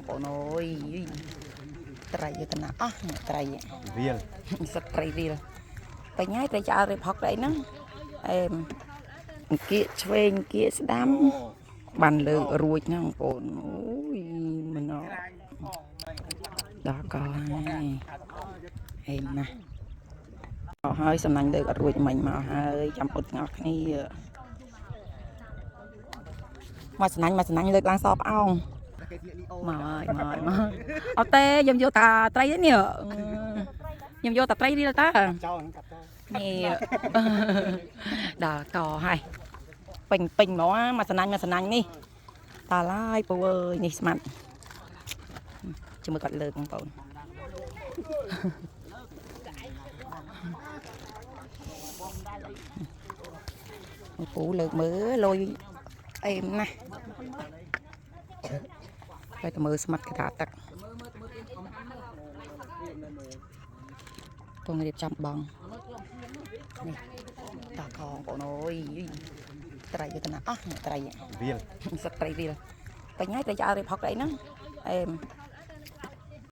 បងប្អូនអើយត្រីយតណាអស់ត្រី រៀល សិតត្រីរៀលបញ្ញាត្រីឆ្អើរត្រីផុកត្រីហ្នឹងអេមអង្គៀកឆ្វេងអង្គៀកស្ដាំបានលើករួចហ្នឹងបងប្អូនអូយមិនអត់ដល់កហើយអេមណាស់អស់ហើយសំណាញ់លើកអត់រួចមិញមកហើយចាំអ៊ុតទាំងអស់គ្នាមកសំណាញ់មកសំណាញ់លើកឡើងសផ្អោងមកហើយមកហើយមកអត់ទេខ្ញុំយកតាត្រីទេនេះខ្ញុំយកតាត្រីរៀលតា ចោលហ្នឹងកាត់ចោល នេះ ដល់កហើយពេញពេញហ្មងមកសណាញ់មកសណាញ់នេះតាឡាយពូអើយនេះស្មាត់ជាមួយគាត់លើកបងប្អូនពូលើកមើលលុយអេមណាស់ហើយតែមើលស្មាត់កថាទឹកពងរៀបចំបងនេះ តកងបងប្អូនអើយត្រីយតណាអស់ត្រី រៀល សិតត្រីរៀលបញ្ញាត្រីឆ្អើរត្រីផុកត្រីហ្នឹងអេម